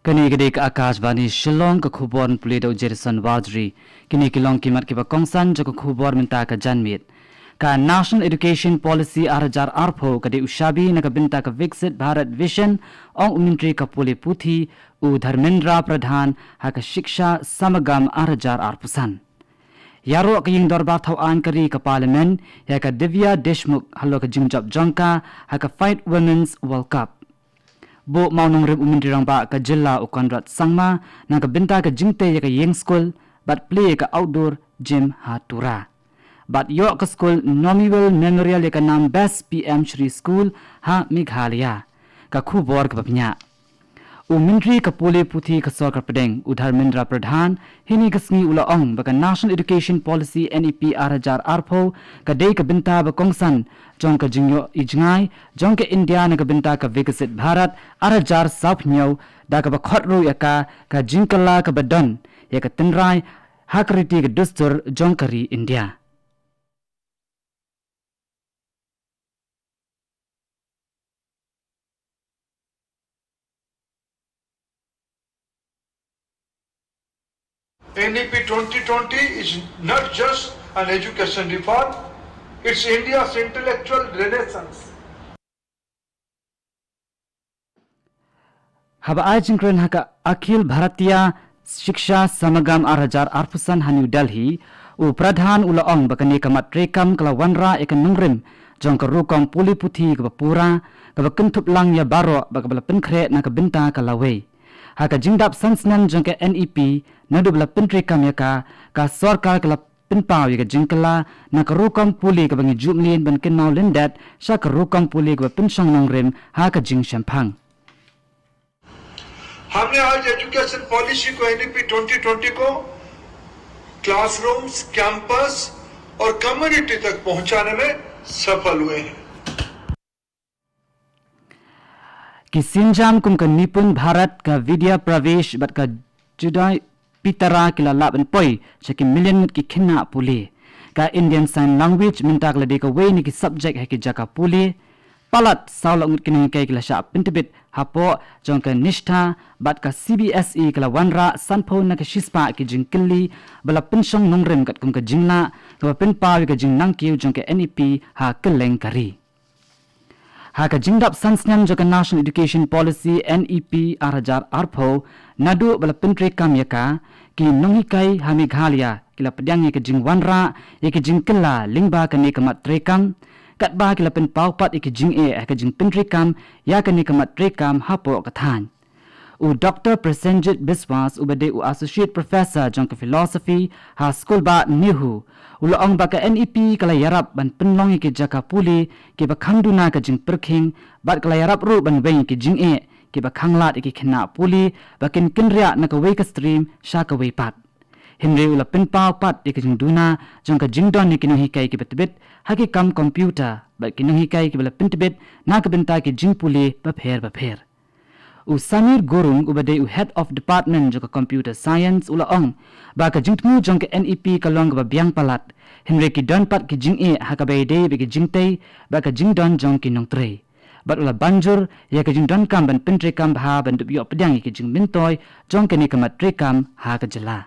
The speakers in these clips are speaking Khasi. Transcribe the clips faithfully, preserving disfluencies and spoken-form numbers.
Kane ka dei ka Akashvani Shillong, ka khubor pule da u Jerison Warjri. Kine ki long ki mat kiba kongsan jong ka khubor mynta ka janmiet. Ka National Education Policy ar hajar arphew ka dei u shabi na ka bynta ka Viksit Bharat Vision, ong u Myntri ka pule puthi, u Dharmendra Pradhan, ha ka Shiksha Samagam ar hajar arphew san. Ïaroh ka ïing dorbar thaw aiñ ka ri ka Parliament ïa ka Divya Deshmukh halor ka jingjop jong ka ha ka Fight Women's World Cup. Buh mawnongrim u Myntri Rangbah ka jylla u Conrad Sangma na ka bynta ka jingtei ïa ka ïing skul bad plie ïa ka outdoor gym ha Tura. Bad ïoh ka skul Nomuel Memorial ïa ka nam Best P M Shri School ha Meghalaya. Ka khubor kaba bniah. U Myntri ka pule puthi ka Sorkar Pdeng, u Dharmendra Pradhan, hynne ka sngi u la ong ba ka National Education Policy, N E P, ar hajar arphew ka dei ka bynta ba kongsan jong ka jingïohi jngai jong ka India na ka bynta ka Viksit Bharat ar hajar sawphew hynñiew, da kaba khot ruh ïa ka ka jingkylla kaba don ïa ka tynrai ha ka riti ka dustur jong ka ri India. N E P twenty twenty is not just an education reform, it's India's intellectual renaissance. Haba ai jingkren ha ka Akhil Bharatiya Shiksha Samagam ar hajar arphew san ha New Delhi, u Pradhan u la ong ba kane ka mat treikam ka la wanrah ïa ka nongrim jong ka rukom pule puthi kaba pura, kaba kynthup lang ïa baroh bad kaba la pynkhreh na ka bynta ka lawei. Ha ka jingdap san snem jong ka N E P, naduh ba la pyntreikam ïa ka, ka sorkar ka la pynpaw ïa ka jingkylla na ka rukom pule kaba ngi ju mlien ban kynmaw lyndet sha ka rukom pule kaba pynshong nongrim ha ka jingshemphang. हमने आज एजुकेशन पॉलिसी को, एनईपी ट्वेंटी ट्वेंटी को क्लासरूम्स, कैंपस और कम्युनिटी तक पहुंचाने में सफल हुए हैं। Ki sienjam kum ka Nipun Bharat, ka Vidya Pravesh bad ka Judai Pitara ki la lah ban poi sha ki million ngut ki khynnah pule. Ka Indian Sign Language mynta ka la dei kawei na ki subject ha ki jaka pule. Palat saw lak ngut ki nonghikai ki la shah pyntbit hapoh jong ka Nishtha bad ka C B S E ka la wanrah sanphew na ka shispah ki jingkylli ba la pynshong nongrim katkum ka jinglah kaba pynpaw ïa ka jingnangkiew jong ka N E P ha kylleng ka ri. Ha ka jingdap san snem jong ka National Education Policy, N E P, ar hajar arphew, naduh ba la pyntreikam ïa ka, ki nonghikai ha Meghalaya ki la pdiang ïa ka jingwanrah ïa ka jingkylla lyngba kane ka mat treikam, katba ki la pynpaw pat ïa ka jingeh ha ka jingpyntreikam ïa kane ka mat treikam hapoh ka thaiñ. U Doctor Prasenjit Biswas, uba dei u Associate Professor jong ka Philosophy ha Skulbah NEHU, u la ong ba ka N E P ka la ïarap ban pynlong ïa ki jaka pule kiba khang duna ka jingpyrkhing bad ka la ïarap ruh ban weng ïa ki jingeh kiba khang lad ïa ki khynnah pule ba kin kynriah na kawei ka stream sha kawei pat. Hynrei u la pynpaw pat ïa ka jingduna jong ka jingdon ïa ki nonghikai kiba tbit ha ki kam computer bad ki nonghikai kiba la pyntbit na ka bynta ki jingpule bapher bapher. U Samir Gurung, uba dei u Head of Department jong ka Computer Science, u la ong ba ka jingthmu jong ka N E P ka long kaba biang palat, hynrei ki don pat ki jingeh ha kaba ïadei bad ki jingtei bad ka jingdon jong ki nongtrei. Bad u la ban jur ïa ka jingdonkam ban pyntreikam bha ban dup ïoh pdiang ïa ka jingmyntoi jong kane ka mat treikam ha ka jylla.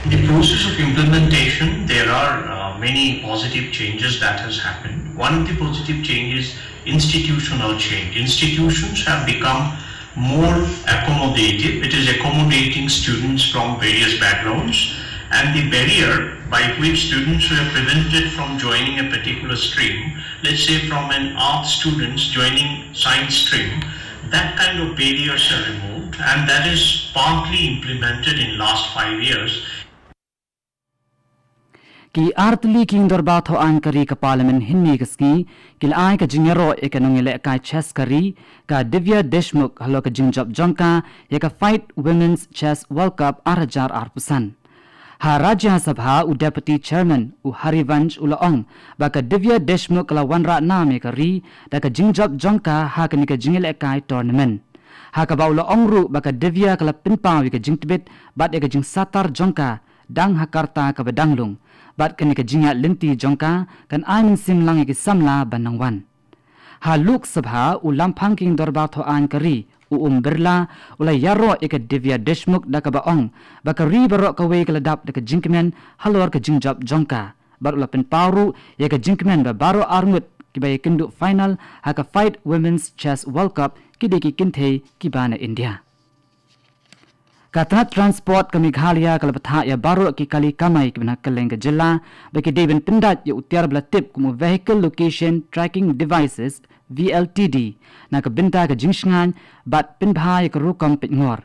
In the process of implementation, there are uh, many positive changes that has happened. One of the positive changes, institutional change. Institutions have become more accommodative. It is accommodating students from various backgrounds, and the barrier by which students were prevented from joining a particular stream, let's say from an arts students joining science stream, that kind of barriers are removed, and that is partly implemented in last five years. Ki artylli ki ïing dorbar thaw aiñ ka ri ka Parliament hynne ka sngi ki la ai ka jingïaroh ïa ka nongïalehkai chess ka ri, ka Divya Deshmukh, halor ka jingjop jong ka ïa ka Fight Women's Chess World Cup ar hajar arphew san. Ha Rajya Sabha, u Deputy Chairman, u Harivansh, u la ong ba ka Divya Deshmukh ka la wanrah nam ïa ka ri da ka jingjop jong ka ha kane ka jingïalehkai tournament. Ha kaba u la ong ruh ba ka Divya ka la pynpaw ïa ka jingtbit bad ïa ka jingsatar jong ka dang ha ka rta kaba dang lung, bad kane ka jingïaid lynti jong ka kan ai mynsiem lang ïa ki samla ban nang wan. Ha Lok Sabha, u Lamphang ki Dorbar Thawaiñ ka ri, u Om Birla, u la ïaroh ïa ka Divya Deshmukh da kaba ong ba ka ri baroh kawei ka la dap da ka jingkmen halor ka jingjop jong ka. Bad u la pynpaw ruh ïa ka jingkmen ba baroh arngut kiba ïakynduh final ha ka FIDE Women's Chess World Cup ki dei ki kynthei kiba na India. Ka tnat Transport ka Meghalaya ka la bthah ïa baroh ki kali kamai kiba na kylleng ka jylla ba ki dei ban pyndait ïa u tiar ba la tip kum u Vehicle Location Tracking Devices, V L T D, na ka bynta ka jingshngaiñ bad pynbha ïa ka rukom peitngor.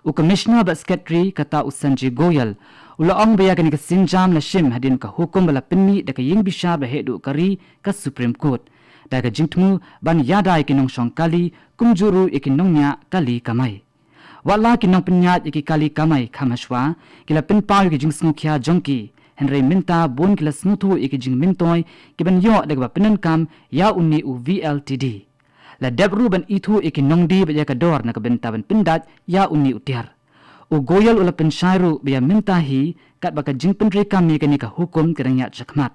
U Commissioner bad Secretary, kata u Sanjay Goyal, u la ong ba ïa kane ka sienjam la shim hadien ka hukum ba la pynmih da ka ïingbishar ba heh duh ka ri, ka Supreme Court, da ka jingthmu ban ïada ïa ki nongshong kali kumjuh ruh ïa ki nongñiah kali kamai. Wat la ki nongpynïaid ïa ki kali kamai kham hashwa ki la pynpaw ïa ki jingsngewkhia jong ki, hynrei mynta bun ki la sngewthuh ïa ki jingmyntoi kiban ïoh da kaba pyndonkam ïa une u V L T D. La dep ruh ban ithuh ïa ki nongdie bad ïa ka dor na ka bynta ban pyndait ïa une u tiar. U Goyal u la pynshai ruh ba ïa mynta hi, katba ka jingpyntreikam ïa kane ka hukum ka dang ïaid shakhmat,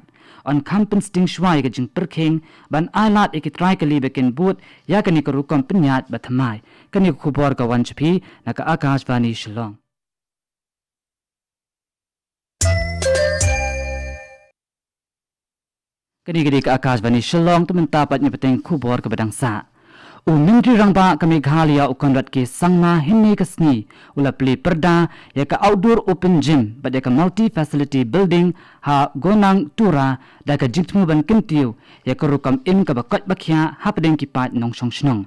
yn kham pynsting shuwa ïa ka jingpyrkhing ban ailad ïa ki trai kali ba kin bud ïa kane ka rukom pynïaid ba thymmai. Kane ka khubor ka wan sha phi na ka Akashvani Shillong. Kane ka dei ka Akashvani Shillong, te mynta pat ngin ïa bteng khubor kaba dang sah. U Myntri Rangbah ka Meghalaya u Conrad K Sangma hynne ka sngi u la plie pyrda ïa ka outdoor open gym bad ïa ka multi facility building ha Gonang Tura, da ka jingthmu ban kyntiew ïa ka rukom im kaba koit ba khiah hapdeng ki paid nongshong shnong.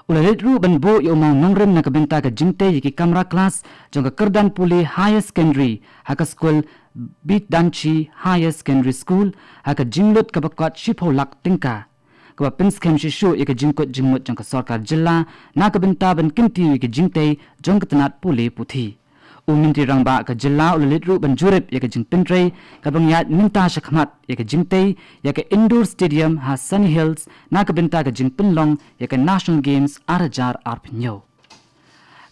U la leit ruh ban buh ïa u mawnongrim na ka bynta ka jingtei ïa ki kamra klas jong ka kyrdan pule Higher Secondary ha ka skul Bidyanchi Higher Secondary School ha ka jinglut kaba kot shiphew lak tyngka, kaba pynskhem shisha ïa ka jingkut jingmut jong ka sorkar jylla na ka bynta ban kyntiew ïa ka jingtei jong ka tnat pule puthi. U Myntri Rangbah ka jylla u la leit ruh ban jurip ïa ka jingpyntrei kaba ngi ïaid mynta shakhmat ïa ka jingtei ïa ka indoor stadium ha Sunny Hills na ka bynta ka jingpynlong ïa ka National Games ar hajar arphew hynñiew.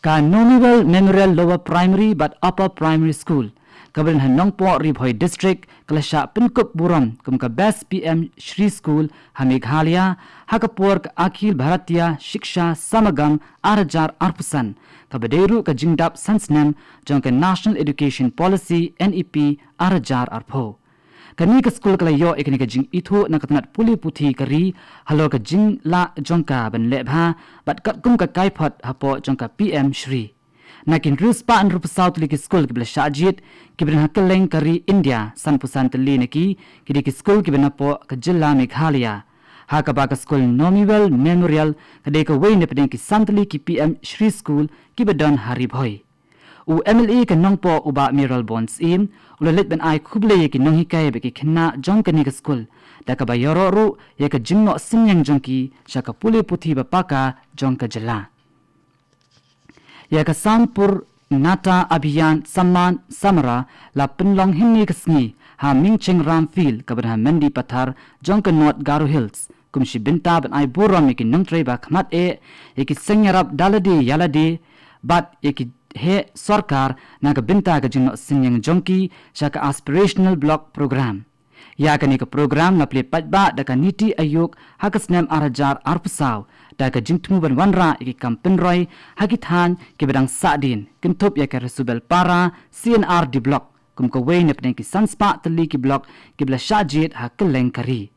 Ka Nomiwell Memorial Lower Primary bad Upper Primary School kaba don ha Nongpoh, Ri Bhoi District, ka la shah pynkup burom kum ka Best P M Shri School ha Meghalaya ha ka por ka Akhil Bharatiya Shiksha Samagam ar hajar arphew san, kaba dei ruh ka jingdap san snem jong ka National Education Policy, N E P, ar hajar arphew. Kane ka skul ka la ïoh ïa kane ka jingithuh na ka tnat pule puthi ka ri halor ka jinglah jong ka ban leh bha bad katkum ka kaiphod hapoh jong ka P M Shri. Na ki hynriew spah hynriewphew saw tylli ki skul kiba la shah jied kiba don ha kylleng ka ri India, sanphew san tylli na ki ki dei ki skul kiba napoh ka jylla Meghalaya, ha kaba ka skul Nomiwell Memorial ka dei kawei na pdeng ki san tylli ki P M Shri School kiba don ha Ri Bhoi. U M L A ka Nongpoh, u Bah Mayralborn Syiem, u la leit ban ai khublei ïa ki nonghikai bad ki khynnah jong kane ka skul, da kaba ïaroh ruh ïa ka jingnoh synñiang jong ki sha ka pule puthi ba paka jong ka jylla. Ïa ka Sampoornata Abhiyan Samman Samara la pynlong hynne ka sngi ha Mingchengram Field kaba don ha Mendipathar jong ka North Garo Hills, kum shi bynta ban ai burom ïa ki nongtrei ba khmat eh, ïa ki seng ïarap da lade ïa lade bad ïa ki heh sorkar na ka bynta ka jingnoh synñiang jong ki sha ka Aspirational Block Program. Ïa kane ka program la plie paidbah da ka NITI Aayog ha ka snem ar hajar arphew saw, da ka jingthmu ban wanrah ïa ki kam pynroi ha ki thaiñ kiba dang sahdien, kynthup ïa ka Resubelpara C and R D Block kum kawei na pdeng ki san spah tylli ki block kiba la shah jied ha kylleng ka ri.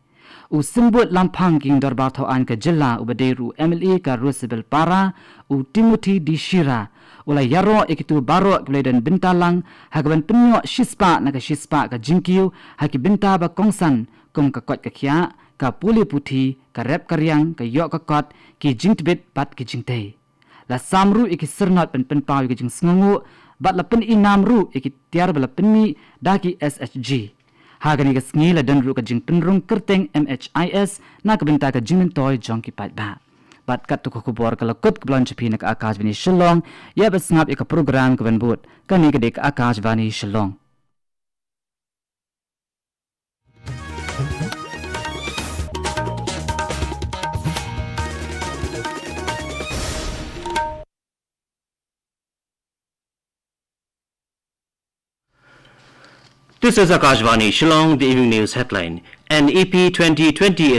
U Symbud Lamphang ki Dorbar Thawaiñ ka jylla uba dei ruh u M L A ka Resubelpara, u Timothy D Shira, u la ïaroh ïa kito baroh kiba la don bynta lang ha kaban pynïoh shispah na ka shispah ka jingkiew ha ki bynta ba kongsan kum ka koit ka khiah, ka pule puthi, ka rep ka riang, ka ïoh ka kot, ki jingtbit bad ki jingtei. La sam ruh ïa ki syrnod ban pynpaw ïa ki jingsngewnguh bad la pynïnam ruh ïa ki tiar ba la pynmih da ki S H G. Ha kane ka sngi la don ruh ka jingpynrung kyrteng M H I S na ka bynta ka jingmyntoi jong ki paidbah. Bad katto ka khubor ka la kut ka ban wan sha phi na ka Akashvani Shillong. Ïa ba sngap ïa ka program kaban bud. Kane ka dei ka Akashvani Shillong. This is Akashvani Shillong, the evening news headline. N E P twenty twenty